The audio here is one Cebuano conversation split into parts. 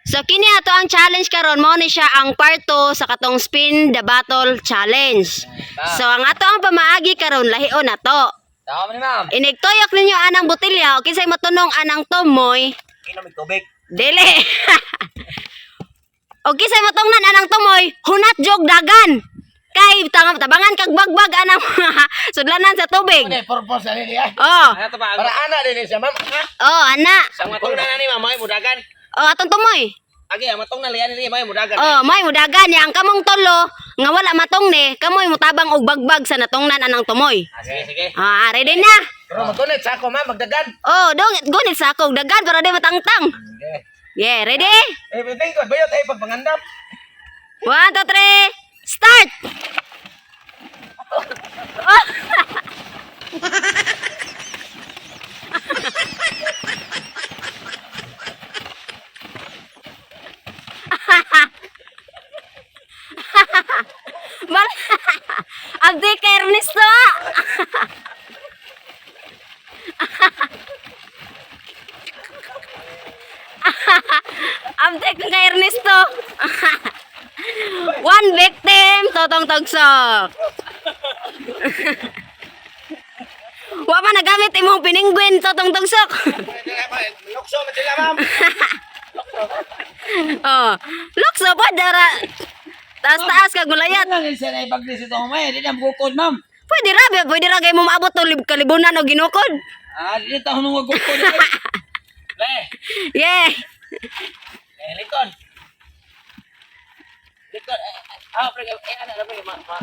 So kini ato ang challenge karon, mao ni siya ang part 2 sa katong spin the bottle challenge. So ang ato ang pamaagi karon, lahion na to. Tama ni, ma'am. Inigtuyok ninyo anang botelya o kinsay matunong anang tumoy, Inom og tubig. Dili. O kinsay matungnan anang tumoy, hunat jog dagan. Kay tabangan kag bagbag anang mga sudlanan sa tubig. Ano purpose ani niya? Oh, Ano to ba? Para ana din siya, ma'am. oh ana. Sa mga tungnan na ni ma'am, may mudagan. Oh, atong tumoy. Agi, ang matungnan liyan ni may mudagan. Oh, may mudagan niya ang kamong tulo nga wala matungne, kamoy mutabang og bagbag sa natungnan anang tumoy. Ah, sige, sige. Ah, ready na. Pero magunit sa ako, ma'am, magdagan. Oh, dong gunit sa ako og dagan para di matangtang. Okay. Yeah, ready? Eh, tingkod bayot ay pagpangandam. 1, 2, 3, start! Oh. Mal Abdi kay Ernesto ah. Abdi kay Ernesto. One victim, Totong Togsok. Wa pa nagamit imong piningwin, Totong Togsok. Lukso man sila, ma'am. Oh, lukso pa dara. Taas-taas kag mulayat. Lang isa na ipaglis ito may, di na mukod, ma'am. Pwede ra, ba? Pwede ra kay mo maabot og kalibunan o ginukod. Ah, di na taon mo gukod. Le, Yeah. eh, likod. Likod. Eh, ah, pre, eh, ano, ano, pre, ma, ma.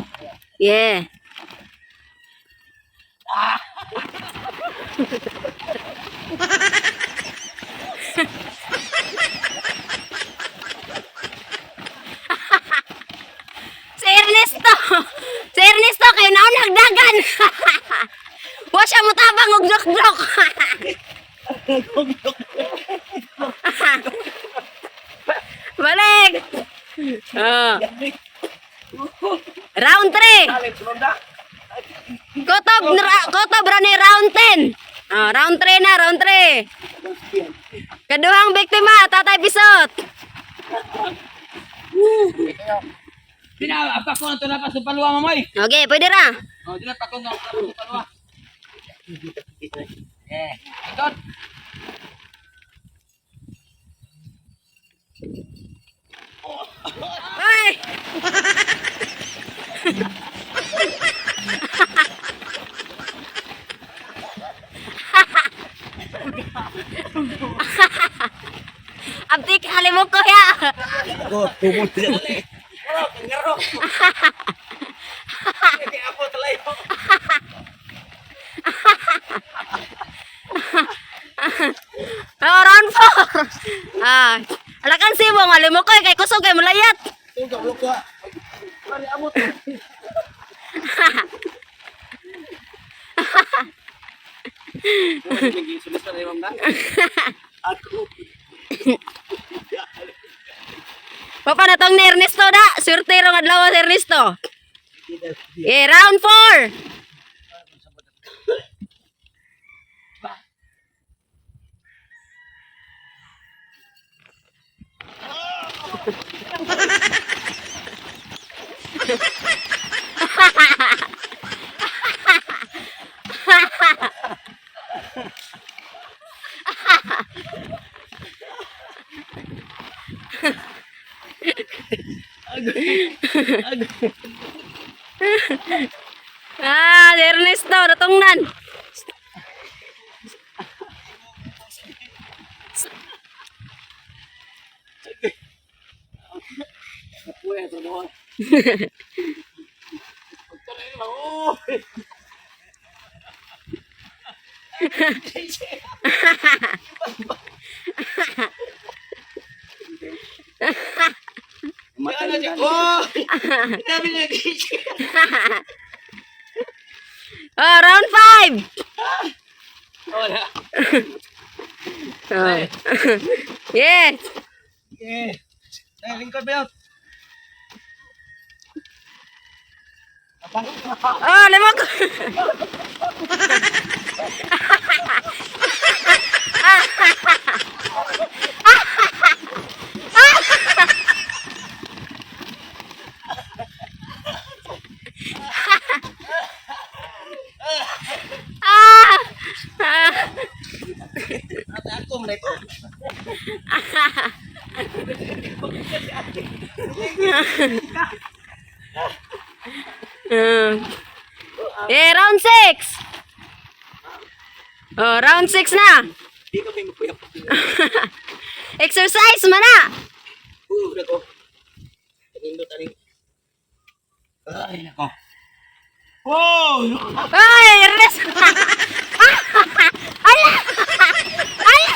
Yeah. Si Ernesto. Si Ernesto kayo naon hagdagan. Wa siya motabang og jok-jok. Balik. Oh. Round 3. Alex, ma'am da. Kotob, kotob ra ni round 10. Oh, round 3 na, round 3. Kaduhang biktima, Tatay Pisot. Di na, apa ko na ito na pa sa paluwa, mamay. Okay, pwede ra. Oh, di na pa ko na sa paluwa. Eh, likod. Ay! Abdik, halimok ko ya. Ko, tumol sila. Wala, kangaro. Kaya ako talayo. Oh, round 4. Ah, alakan si mo, halimok ko kay kusog kay mulayat. Tingkod lukso. Mari amot. Ako. Papa na tong ni Ernesto da. Swerte rong adlaw si Ernesto. Yeah, round 4. Ah, si Ernesto, natungnan. Puya to doon. Pagtaray lang. Oh. Ano siya? Oh! Sabi niya, Oh, round 5. Wala. Oh. Yes. Eh, ay, lingkod ba yun? Oh, limok. Eh, round 6. Oh, round 6 na. Di kami magpuyap. Exercise man na. Nako. Nindot ani. Ay, nako. Oh! Ay, rest. Ala! Ala!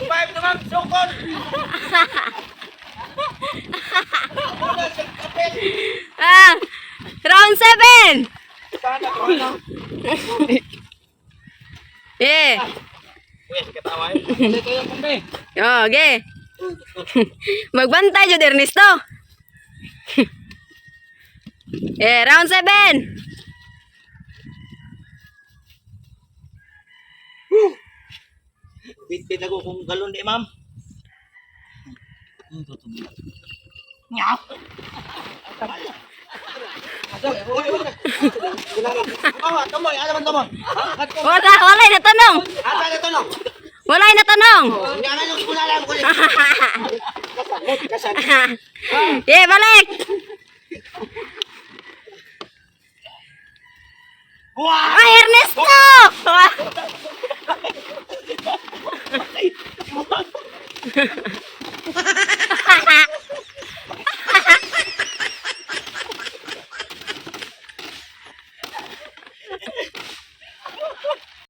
Five naman, sukol! Ah, round 7. Eh. Kuya, sa katawa eh. Ito yung kumbi. Oh, okay. Magbantay jud Ernesto. Eh, round 7. Bit-bit ako kung galon di, ma'am. Nyaw. Kamoy, alam mo kamoy. Wala, walay natanong. Asa na to no? Walay natanong. Nga nga yung kunalan ko. Kasan, kasan. Eh, balik. Wah!